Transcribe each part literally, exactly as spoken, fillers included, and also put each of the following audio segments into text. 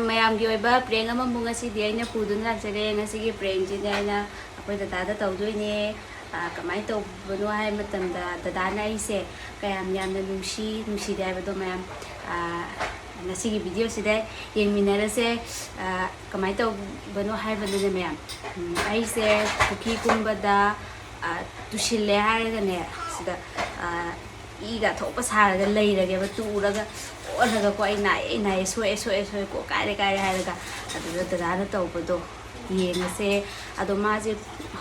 ꯃꯌꯥꯝꯒꯤ ꯑꯣꯏꯕ ꯄ꯭ꯔꯦꯡ ꯑꯃꯃꯨꯛ ꯉꯁꯤꯗꯤ ꯑꯩꯅ ꯄꯨꯗꯨꯅ ꯂꯥꯛꯆꯔꯦ꯫ ꯉꯁꯤꯒꯤ ꯄ꯭ꯔꯦꯡꯁꯤꯗꯤ ꯑꯩꯅ ꯑꯩꯈꯣꯏ ꯗꯗꯥꯗ ꯇꯧꯗꯣꯏꯅꯦ꯫ ꯑ, ꯀꯃꯥꯏꯅ ꯇꯧꯕꯅꯣ ꯍꯥꯏꯕ ꯃꯇꯝꯗ, ꯗꯗꯥꯅ ꯑꯩꯁꯦ ꯀꯌꯥꯝ ꯌꯥꯝꯅ ꯅꯨꯡꯁꯤ, ꯅꯨꯡꯁꯤꯗꯦ ꯍꯥꯏꯕꯗꯣ ꯃꯌꯥꯝ, ꯑ, ꯉꯁꯤꯒꯤ ꯚꯤꯗꯤꯑꯣꯁꯤꯗ ꯌꯦꯡꯃꯤꯟꯅꯔꯁꯦ꯫ ꯑ, ꯀꯃꯥꯏꯅ ꯇꯧꯕꯅꯣ ꯍꯥꯏꯕꯗꯨꯅꯦ ꯃꯌꯥꯝ, ꯎꯝ, ꯑꯩꯁꯦ ꯄꯨꯈ꯭ꯔꯤ ꯀꯨꯝꯕꯗ, ꯑ, ꯇꯨꯁꯤꯜꯂꯦ ꯍꯥꯏꯔꯒꯅꯦ, ꯁꯤꯗ, ꯑ, ꯏꯒ ꯊꯣꯛꯄ ꯁꯥꯔꯒ ꯂꯩꯔꯒꯦꯕ, ꯇꯨꯔꯒ ꯑꯣꯜꯂꯒꯀꯣ, "ꯑꯩ ꯅꯥꯏꯌꯦ, ꯑꯩ ꯅꯥꯏꯌꯦ, ꯁꯣꯛꯑꯦ, ꯁꯣꯛꯑꯦ, ꯁꯣꯛꯑꯦ, ꯀꯣ, ꯀꯥꯏꯔꯦ, ꯀꯥꯏꯔꯦ" ꯍꯥꯏꯔꯒ꯫ ꯑꯗꯨꯗ ꯗꯗꯥꯅ ꯇꯧꯕꯗꯣ ꯌꯦꯡꯉꯁꯦ꯫ ꯑꯗꯣ ꯃꯥꯁꯦ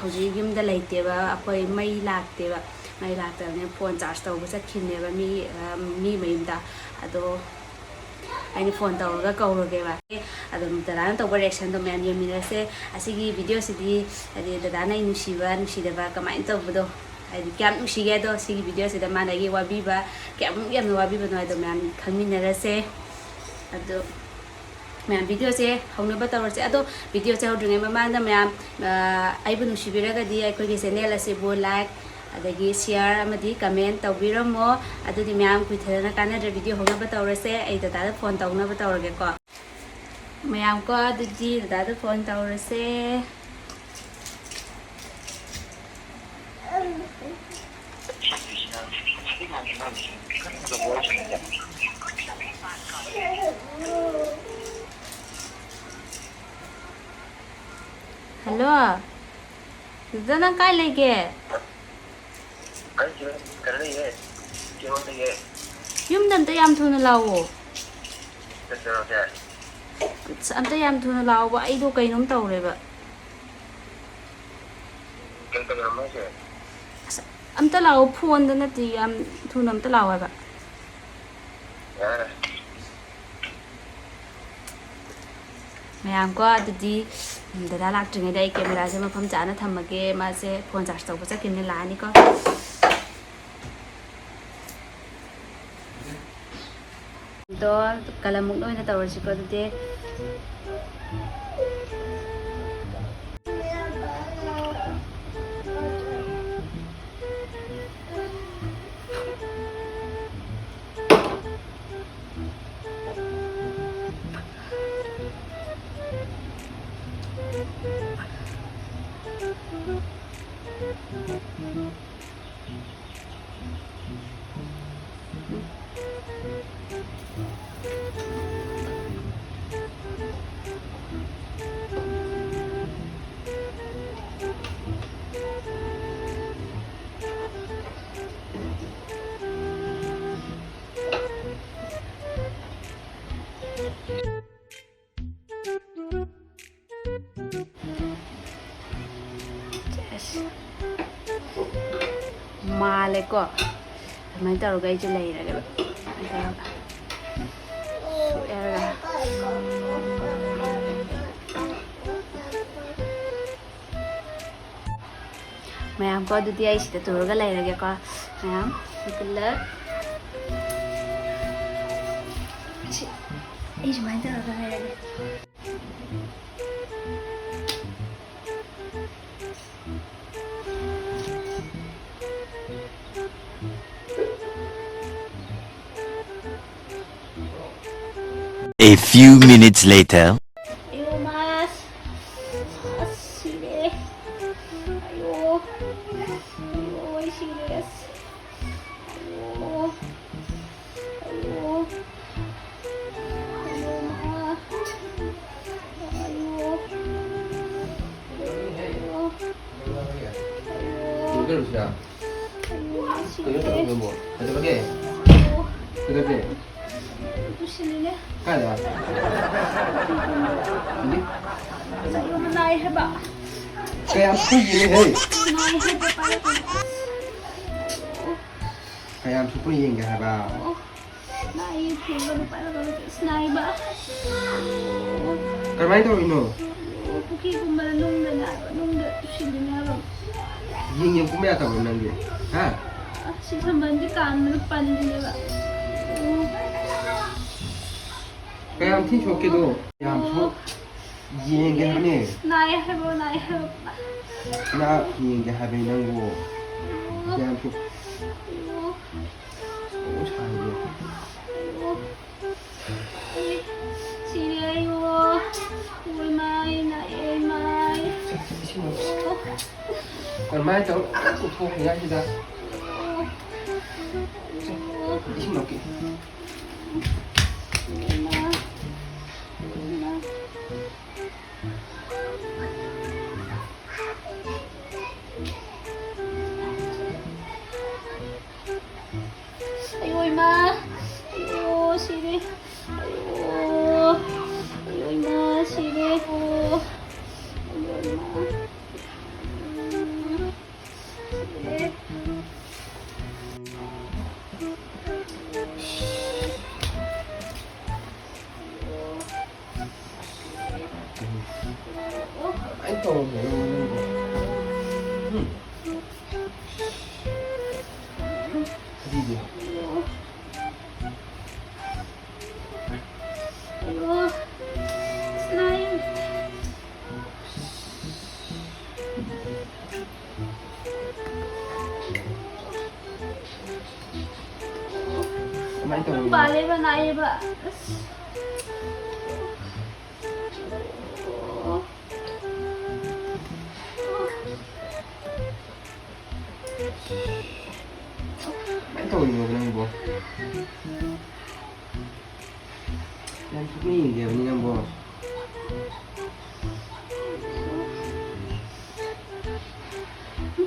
ꯍꯧꯖꯤꯛ ꯌꯨꯝꯗ ꯂꯩꯇꯦꯕ, ꯑꯩꯈꯣꯏ ꯃꯩ ꯂꯥꯛꯇꯦꯕ꯫ ꯃꯩ ꯂꯥꯛꯇꯕꯅꯤꯅ ꯐꯣꯟ ꯆꯥꯔꯖ ꯇꯧꯕ ꯆꯠꯈꯤꯕꯅꯦꯕ ꯃꯤ, ꯑ, ꯃꯤ ꯃꯌꯨꯝꯗ꯫ ꯑꯗꯣ ꯑꯩꯅ ꯐꯣꯟ ꯇꯧꯔꯒ ꯀꯧꯔꯒꯦꯕ꯫ ꯑꯗꯨꯝ ꯗꯗꯥꯅ ꯇꯧꯕ ꯔꯤꯌꯦꯛꯁꯟꯗꯣ ꯃꯌꯥꯝ ꯌꯦꯡꯃꯤꯟꯅꯁꯦ꯫ ꯑꯁꯤꯒꯤ ꯚꯤꯗꯤꯑꯣꯁꯤꯗꯤ, ꯍꯥꯏꯗꯤ, ꯗꯗꯥꯅ ꯑꯩ ꯅꯨꯡꯁꯤꯕ ꯅꯨꯡꯁꯤꯗꯕ ꯀꯃꯥꯏꯅ ꯇꯧꯕꯗꯣ, ꯍꯥꯏꯗꯤ, ꯀꯌꯥꯝ ꯅꯨꯡꯁꯤꯒꯦ ꯑꯗꯣ, ꯁꯤꯒꯤ ꯚꯤꯗꯤꯑꯣꯁꯤꯗ ꯃꯥꯅ ꯑꯩꯒꯤ ꯋꯥꯕꯤꯕ, ꯀꯌꯥꯃꯨꯛ ꯌꯥꯝꯅ ꯋꯥꯕꯤꯕꯅꯣ ꯍꯥꯏꯗꯣ ꯃꯌꯥꯝ ꯈꯪꯃꯤꯟꯅꯔꯁꯦ꯫ ꯑꯗꯣ ꯃꯌꯥꯝ, ꯚꯤꯗꯤꯑꯣꯁꯦ ꯍꯧꯅꯕ ꯇꯧꯔꯁꯦ꯫ ꯑꯗꯣ ꯚꯤꯗꯤꯑꯣꯁꯦ ꯍꯧꯗ꯭ꯔꯤꯉꯩ ꯃꯃꯥꯡꯗ ꯃꯌꯥꯝ, ꯑ, ꯑꯩꯕꯨ ꯅꯨꯡꯁꯤꯕꯤꯔꯒꯗꯤ ꯑꯩꯈꯣꯏꯒꯤ ꯆꯦꯅꯦꯜ ꯑꯁꯤꯕꯨ ꯂꯥꯏꯛ, ꯑꯗꯒꯤ ꯁꯤꯌꯥꯔ ꯑꯃꯗꯤ ꯀꯃꯦꯟ ꯇꯧꯕꯤꯔꯝꯃꯣ꯫ ꯑꯗꯨꯗꯤ ꯃꯌꯥꯝ ꯀꯨꯏꯊꯗꯅ ꯀꯥꯟꯅꯗ꯭ꯔꯦ, ꯚꯤꯗꯤꯑꯣ ꯍꯧꯅꯕ ꯇꯧꯔꯁꯦ꯫ ꯑꯩ ꯗꯗꯥꯗ ꯐꯣꯟ ꯇꯧꯅꯕ ꯇꯧꯔꯒꯦꯀꯣ꯫ ꯃꯌꯥꯝ ꯀꯣ, ꯑꯗꯨꯗꯤ ꯗꯗꯥꯗ ꯐꯣꯟ ꯇꯧꯔꯁꯦ꯫ ꯍꯜꯂꯣ, ꯗꯗꯥ, ꯅꯪ ꯀꯥꯏ ꯂꯩꯒꯦ? ꯑꯩꯁꯦ ꯀꯩꯅꯣ ꯂꯩꯌꯦ, ꯀꯩꯅꯣ ꯂꯩꯌꯦ꯫ ꯌꯨꯝꯗ ꯑꯝꯇ ꯌꯥꯝ ꯊꯨꯅ ꯂꯥꯛꯑꯣ꯫ ꯀꯩꯗꯧꯔꯒꯦ? ꯑꯁ, ꯑꯝꯇ ꯌꯥꯝ ꯊꯨꯅ ꯂꯥꯛꯑꯣꯕ, ꯑꯩꯗꯣ ꯀꯩꯅꯣꯝ ꯇꯧꯔꯦꯕ꯫ ꯀꯩ ꯇꯧꯔꯝꯃꯣ ꯍꯥꯏꯁꯦ? ꯑꯁ, ꯑꯝꯇ ꯂꯥꯛꯑꯣ, ꯐꯣꯟꯗ ꯅꯠꯇꯦ, ꯌꯥꯝ ꯊꯨꯅ ꯑꯝꯇ ꯂꯥꯛꯑꯣ ꯍꯥꯏꯕ꯫ ꯌꯥꯔꯦ꯫ ꯃꯌꯥꯝꯀꯣ, ꯑꯗꯨꯗꯤ, ꯎꯝ, ꯗꯗꯥ ꯂꯥꯛꯇ꯭ꯔꯤꯉꯩꯗ ꯑꯩ ꯀꯦꯃꯦꯔꯥꯁꯦ ꯃꯐꯝ ꯆꯥꯅ ꯊꯝꯃꯒꯦ꯫ ꯃꯥꯁꯦ ꯐꯣꯟ ꯆꯥꯔꯖ ꯇꯧꯕ ꯆꯠꯈꯤꯕꯅꯦ, ꯂꯥꯛꯑꯅꯤꯀꯣ꯫ ꯑꯗꯣ ꯀꯂꯝꯃꯨꯛꯅ ꯑꯣꯏꯅ ꯇꯧꯔꯁꯤꯀꯣ ꯑꯗꯨꯗꯤ꯫ ꯁꯦꯁ꯫ ꯃꯥꯜꯂꯦꯀꯣ꯫ ꯑꯗꯨꯃꯥꯏꯅ ꯇꯧꯔꯒ ꯑꯩꯁꯦ ꯂꯩꯔꯒꯦꯕ꯫ ꯑꯗꯨꯒ ꯁꯨꯛꯑꯦꯔꯒ꯫ ꯃꯌꯥꯝ ꯀꯣ, ꯑꯗꯨꯗꯤ ꯑꯩ ꯁꯤꯗ ꯇꯨꯔꯒ ꯂꯩꯔꯒꯦꯀꯣ꯫ ꯃꯌꯥꯝ, good luck꯫ ꯁꯤ, ꯑꯩ ꯁꯨꯃꯥꯏꯅ ꯇꯧꯔꯒ ꯂꯩꯔꯒꯦ꯫ A few minutes later. ꯑꯌꯣ, ꯃꯥꯁ꯫ ꯑꯁ, ꯁꯤꯔꯦ꯫ ꯑꯌꯣ꯫ ꯑꯌꯣ, ꯑꯩ ꯁꯤꯔꯦ꯫ ꯑꯁ꯫ ꯑꯌꯣ꯫ ꯑꯌꯣ꯫ ꯑꯌꯣ, ꯃꯥ꯫ ꯑꯌꯣ꯫ ꯑꯌꯣ꯫ ꯑꯌꯣ꯫ ꯀꯩꯅꯣ ꯇꯧꯔꯤꯁꯤꯅ? ꯑꯌꯣ, ꯀꯩꯅꯣ ꯁꯤꯔꯦ꯫ ꯇꯧꯔꯤꯁꯤꯅ ꯅꯪꯕꯣ? ꯀꯩꯗꯧꯔꯒꯦ? ꯑꯌꯣ꯫ ꯀꯩꯗꯧꯔꯒꯦ? ꯇꯨꯁꯤꯜꯂꯤꯅꯦ꯫ ꯀꯥꯏꯗ? ꯏꯗꯤ? ꯅꯥꯏ ꯍꯥꯏꯕ꯫ ꯀꯌꯥꯝ ꯀꯨꯏꯒꯦꯅꯦꯍꯦ? ꯅꯥꯏ ꯍꯥꯏꯕ, ꯄꯥꯏꯔꯛꯀꯅꯨ꯫ ꯀꯌꯥꯝ ꯁꯨꯞꯄ ꯌꯦꯡꯒꯦ ꯍꯥꯏꯕ? ꯑꯣ, ꯅꯥꯏ, ꯊꯦꯡꯒꯅꯨ, ꯄꯥꯏꯔꯛꯀꯅꯨ꯫ ꯏꯁ, ꯅꯥꯏꯕ꯫ ꯀꯔꯝꯍꯥꯏꯅ ꯇꯧꯔꯤꯅꯣ? ꯑꯣ, ꯄꯨꯈ꯭ꯔꯤꯒꯨꯝꯕꯗ ꯅꯨꯡꯗꯅꯦ ꯍꯥꯏꯕ, ꯅꯨꯡꯗ ꯇꯨꯁꯤꯜꯂꯤꯅꯦ ꯍꯥꯏꯕ꯫ ꯌꯦꯡ ꯌꯦꯡ ꯀꯨꯝꯕ ꯌꯥꯗꯕ꯭ꯔꯣ ꯅꯪꯗꯤ? ꯍꯥ? ꯑꯁꯤ ꯁꯝꯕꯜꯁꯦ ꯀꯥꯟꯕꯗ ꯄꯟꯕꯅꯦꯕ꯫ ꯀꯌꯥꯝ ꯊꯤ ꯁꯣꯛꯀꯦꯗꯣ? ꯌꯥꯝ ꯁꯣꯛ-, ꯌꯦꯡꯒꯦ ꯍꯥꯏꯕꯅꯦ꯫ ꯅꯥꯏ ꯍꯥꯏꯕ꯭ꯔꯣ, ꯅꯥꯏ ꯍꯥꯏꯕ꯭ꯔꯣ? ꯅꯥ ꯌꯦꯡꯒꯦ ꯍꯥꯏꯕꯅꯤ ꯅꯪꯕꯨ꯫ ꯀꯌꯥꯝ ꯁꯣꯛ-, ꯑꯣ, ꯁꯥꯏꯅꯦ꯫ ꯁꯤꯔꯦ ꯑꯩꯕꯣ꯫ ꯑꯣꯏ ꯃꯥꯏ, ꯅꯥꯏ, ꯑꯩ ꯃꯥꯏ꯫ ꯏꯁꯤꯡ ꯑꯃ꯫ ꯑꯣ꯫ ꯑꯗꯨꯃꯥꯏꯅ ꯇꯧꯔꯒ ꯑꯃ ꯀꯣꯛꯊꯣꯛꯈ꯭ꯔꯤꯉꯩꯁꯤꯗ ꯏꯁꯤꯡ ꯂꯧꯒꯦ꯫ ꯑꯌꯣ ꯏꯃꯥ, ꯑꯌꯣ ꯁꯤꯔꯦ, ꯑꯌꯣ, ꯑꯌꯣ ꯏꯃꯥ ꯁꯤꯔꯦ, ꯑꯣ, ꯑꯌꯣ ꯏꯃꯥ꯫ ꯀꯃꯥꯏꯅ ꯇꯧꯔꯝꯃꯤꯅꯣ ꯅꯪꯕꯣ? ꯎꯝ? ꯀꯔꯤꯒꯤ? ꯑꯌꯣ, ꯑꯁ ꯅꯥꯏ꯫ ꯀꯃꯥꯏꯅ ꯇꯧꯔꯤꯅꯣ? ꯄꯥꯜꯂꯦꯕ, ꯅꯥꯏꯌꯦꯕ꯫ ꯑꯁ꯫ ꯀꯃꯥꯏꯅ ꯇꯧꯔꯤꯅꯣꯕ ꯅꯪꯕꯣ? ꯌꯥꯝ ꯊꯨꯞꯅ ꯌꯦꯡꯗꯦꯕꯅꯤ ꯅꯪꯕꯣ꯫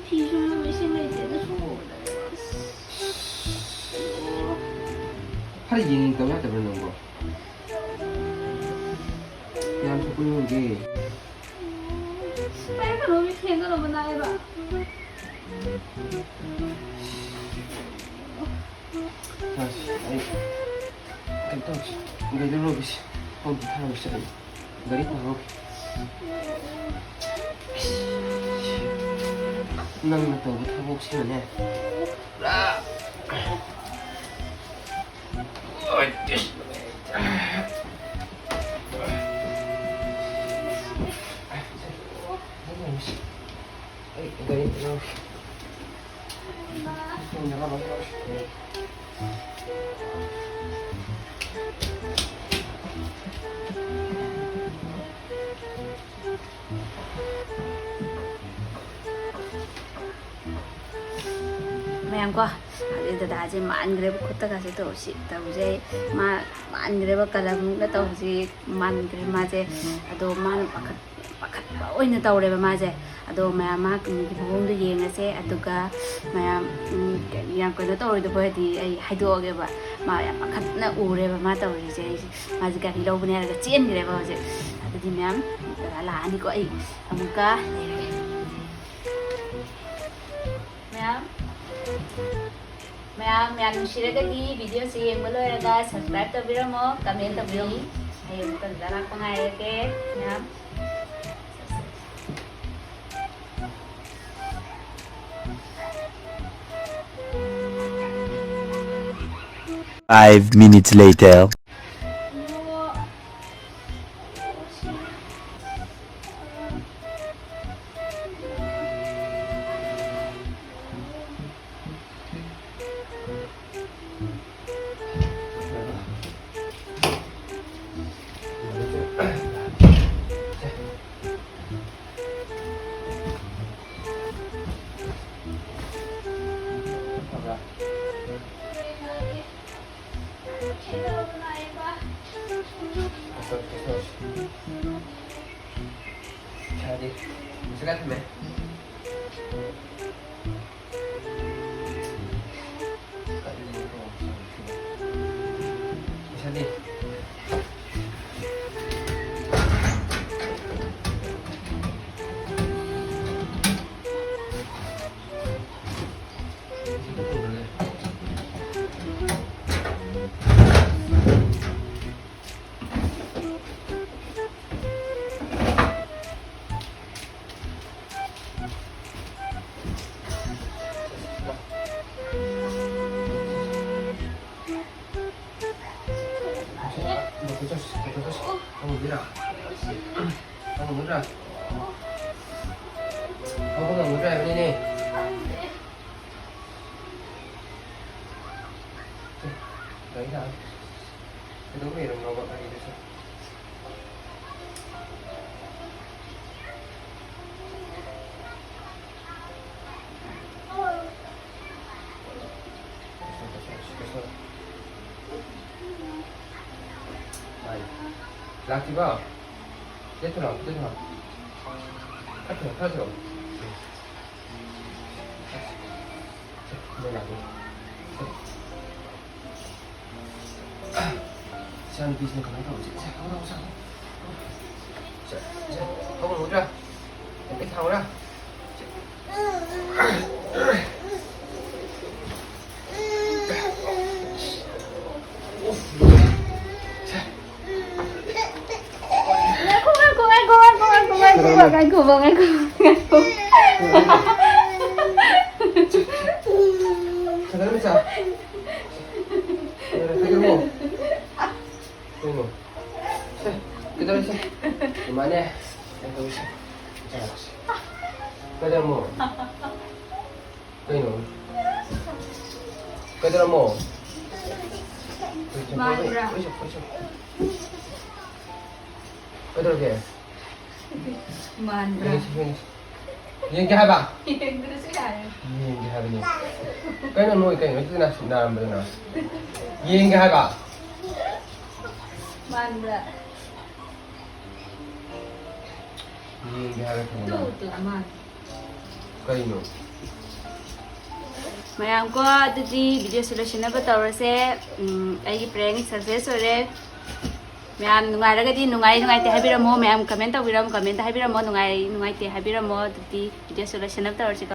ꯐꯤ ꯁꯨꯅꯕ ꯏꯁꯤꯡ ꯂꯩꯇꯦ, ꯑꯗꯨ ꯁꯨꯍꯧꯗ꯭ꯔꯦ꯫ ꯈꯔ ꯌꯦꯡꯅꯤꯡꯗꯕ ꯌꯥꯗꯕ꯭ꯔꯥ ꯅꯪꯕꯣ? ꯌꯥꯝ ꯊꯨꯞꯅ ꯌꯦꯡꯗꯦ꯫ ꯄꯥꯏꯔꯛꯀꯅꯣ, ꯃꯤ ꯊꯦꯡꯒꯅꯣꯕ ꯅꯥꯏꯌꯦꯕ꯫ ꯑꯁ, ꯑꯩ ꯀꯩꯅꯣ ꯇꯧꯁꯤ, ꯒꯥꯔꯤꯗ ꯂꯧꯔꯨꯁꯤ, ꯍꯣꯝ ꯊꯥꯔꯨꯁꯤ, ꯑꯩ ꯒꯥꯔꯤ ꯄꯨꯔꯛꯎ꯫ ꯅꯪꯅ ꯇꯧꯕ ꯊꯕꯛꯁꯤꯅꯅꯦ, ꯄꯨꯔꯥ꯫ ꯑꯩ ꯒꯥꯔꯤ ꯑꯝꯇ ꯂꯧꯔꯨꯒꯦ꯫ ꯊꯣꯡꯗ ꯂꯥꯛꯑꯣ, ꯂꯥꯛꯑꯣ꯫ ꯃꯌꯥꯝ ꯀꯣ, ꯑꯗꯩ ꯗꯗꯥꯁꯦ ꯃꯥꯟꯈ꯭ꯔꯦꯕ, ꯈꯨꯠꯇꯒꯁꯦ ꯇꯧꯁꯤ ꯇꯧꯁꯦ꯫ ꯃꯥ ꯃꯥꯟꯈ꯭ꯔꯦꯕ, ꯀꯂꯔꯃꯨꯛꯅ ꯇꯧꯁꯤ ꯃꯥꯟꯈ꯭ꯔꯦ ꯃꯥꯁꯦ꯫ ꯑꯗꯣ ꯃꯥꯅ ꯄꯥꯈꯠ ꯄꯥꯈꯠꯄ ꯑꯣꯏꯅ ꯇꯧꯔꯦꯕ ꯃꯥꯁꯦ꯫ ꯑꯗꯣ ꯃꯌꯥꯝ ꯃꯥꯒꯤ ꯃꯑꯣꯡꯗꯣ ꯌꯦꯡꯉꯁꯦ꯫ ꯑꯗꯨꯒ ꯃꯌꯥꯝ, ꯎꯝ, ꯌꯥꯝ ꯀꯩꯅꯣ ꯇꯧꯔꯣꯏꯗꯕ ꯑꯣꯏꯔꯗꯤ ꯑꯩ ꯍꯥꯏꯗꯣꯛꯑꯒꯦꯕ꯫ ꯃꯥ ꯌꯥꯝ ꯄꯥꯈꯠꯅ ꯎꯔꯦꯕ ꯃꯥ ꯇꯧꯔꯤꯁꯦ꯫ ꯑꯩꯁꯦ, ꯃꯥꯁꯦ ꯒꯥꯔꯤ ꯂꯧꯕꯅꯦ ꯍꯥꯏꯔꯒ ꯆꯦꯟꯈ꯭ꯔꯦꯕ ꯍꯧꯖꯤꯛ꯫ ꯑꯗꯨꯗꯤ ꯃꯌꯥꯝ, ꯗꯗꯥ ꯂꯥꯛꯑꯅꯤꯀꯣ, ꯑꯩ ꯑꯃꯨꯛꯀ ꯂꯩꯔꯒꯦ꯫ ꯃꯌꯥꯝ, ꯃꯌꯥꯝ, ꯃꯌꯥꯝ ꯅꯨꯡꯁꯤꯔꯒꯗꯤ video ꯁꯦ ꯌꯦꯡꯕ ꯂꯣꯏꯔꯒ subscribe ꯇꯧꯕꯤꯔꯝꯃꯣ, comment ꯇꯧꯕꯤꯔꯝꯃꯣ꯫ ꯍꯌꯦꯡ ꯑꯃꯨꯛꯀ ꯂꯥꯛꯄ ꯉꯥꯏꯔꯒꯦ ꯃꯌꯥꯝ꯫ Five minutes later. ꯂꯥꯛꯇ꯭ꯔꯤꯕꯣ? ꯁꯤꯗ ꯊꯤꯜꯂꯛꯑꯣ, ꯁꯤꯗ ꯊꯤꯜꯂꯛꯑꯣ꯫ ꯈꯔ ꯊꯤꯜꯂꯛꯑꯣ, ꯈꯔ ꯊꯤꯜꯂꯛꯑꯣ꯫ ꯁꯤꯗ ꯂꯥꯛꯑꯣ꯫ ꯏꯆꯥꯅꯨꯄꯤꯁꯤꯅ ꯀꯃꯥꯏꯅ ꯇꯧꯕꯁꯦ? ꯁꯦ, ꯍꯧꯔꯣ, ꯍꯧꯔꯣ, ꯍꯧꯔꯣ꯫ ꯁꯦ, ꯁꯦ, ꯍꯧꯔꯣ, ꯍꯧꯔꯣ꯫ ꯍꯦꯛꯇ ꯊꯥꯡꯉꯨꯔꯥ? ꯁꯦ꯫ ꯉꯥꯏꯈꯣ, ꯉꯥꯏꯈꯣ, ꯉꯥꯏꯈꯣ, ꯉꯥꯏꯈꯣ, ꯉꯥꯏꯈꯣ, ꯉꯥꯏꯈꯣ, ꯉꯥꯏꯈꯣ, ꯉꯥꯏꯈꯣ, ꯉꯥꯏꯈꯣ, ꯉꯥꯏꯈꯣ꯫ ꯐꯖꯅ ꯆꯥ꯫ ꯀꯩꯗꯧꯔꯃꯣ? ꯀꯩꯅꯣ? ꯁꯦ, ꯀꯩꯗꯧꯔꯦ ꯁꯦ? ꯏꯃꯥꯅꯦ, ꯀꯩꯗꯧꯔꯦ ꯁꯦ? ꯆꯥꯔꯁꯤ꯫ ꯀꯩꯗꯧꯔꯃꯣ? ꯀꯩꯅꯣ? ꯀꯩꯗꯧꯔꯃꯣ? ꯃꯥꯟꯕ꯭ꯔꯥ? ꯍꯣꯏ, ꯁꯦ, ꯍꯣꯏ, ꯁꯦ꯫ ꯀꯩꯗꯧꯔꯒꯦ? ꯃꯥꯟꯕ꯭ꯔꯥ? ꯌꯦꯡꯁꯤ, ꯌꯦꯡꯁꯤ꯫ ꯌꯦꯡꯒꯦ ꯍꯥꯏꯕ? ꯌꯦꯡꯗ꯭ꯔꯁꯨ ꯌꯥꯔꯦ꯫ ꯌꯦꯡꯒꯦ ꯍꯥꯏꯕꯅꯤ꯫ ꯀꯩꯅꯣ ꯅꯣꯏ ꯀꯩꯅꯣ ꯁꯤꯅ ꯅꯥꯔꯝꯕꯗꯨꯅ? ꯌꯦꯡꯒꯦ ꯍꯥꯏꯕ? ꯃꯥꯟꯕ꯭ꯔꯥ? ꯌꯦꯡꯒꯦ ꯍꯥꯏꯕ ꯇꯨ, ꯊꯝꯃꯣ꯫ ꯇꯨ, ꯃꯥꯟ-, ꯀꯩꯅꯣ? ꯃꯌꯥꯝ ꯀꯣ, ꯑꯗꯨꯗꯤ video ꯁꯦ ꯂꯣꯏꯁꯤꯟꯅꯕ ꯇꯧꯔꯁꯦ꯫ ꯎꯝ, ꯑꯩꯒꯤ prank success ꯑꯣꯏꯔꯦ꯫ ꯃꯌꯥꯝ ꯅꯨꯡꯉꯥꯏꯔꯒꯗꯤ ꯅꯨꯡꯉꯥꯏ ꯅꯨꯡꯉꯥꯏꯇꯦ ꯍꯥꯏꯕꯤꯔꯝꯃꯣ꯫ ꯃꯌꯥꯝ comment ꯇꯧꯕꯤꯔꯝꯃꯣ, comment ꯇ ꯍꯥꯏꯕꯤꯔꯝꯃꯣ꯫ ꯅꯨꯡꯉꯥꯏ ꯅꯨꯡꯉꯥꯏꯇꯦ ꯍꯥꯏꯕꯤꯔꯝꯃꯣ꯫ ꯑꯗꯨꯗꯤ video ꯁꯦ ꯂꯣꯏꯁꯤꯟꯅꯕ ꯇꯧꯔꯁꯤꯀꯣ꯫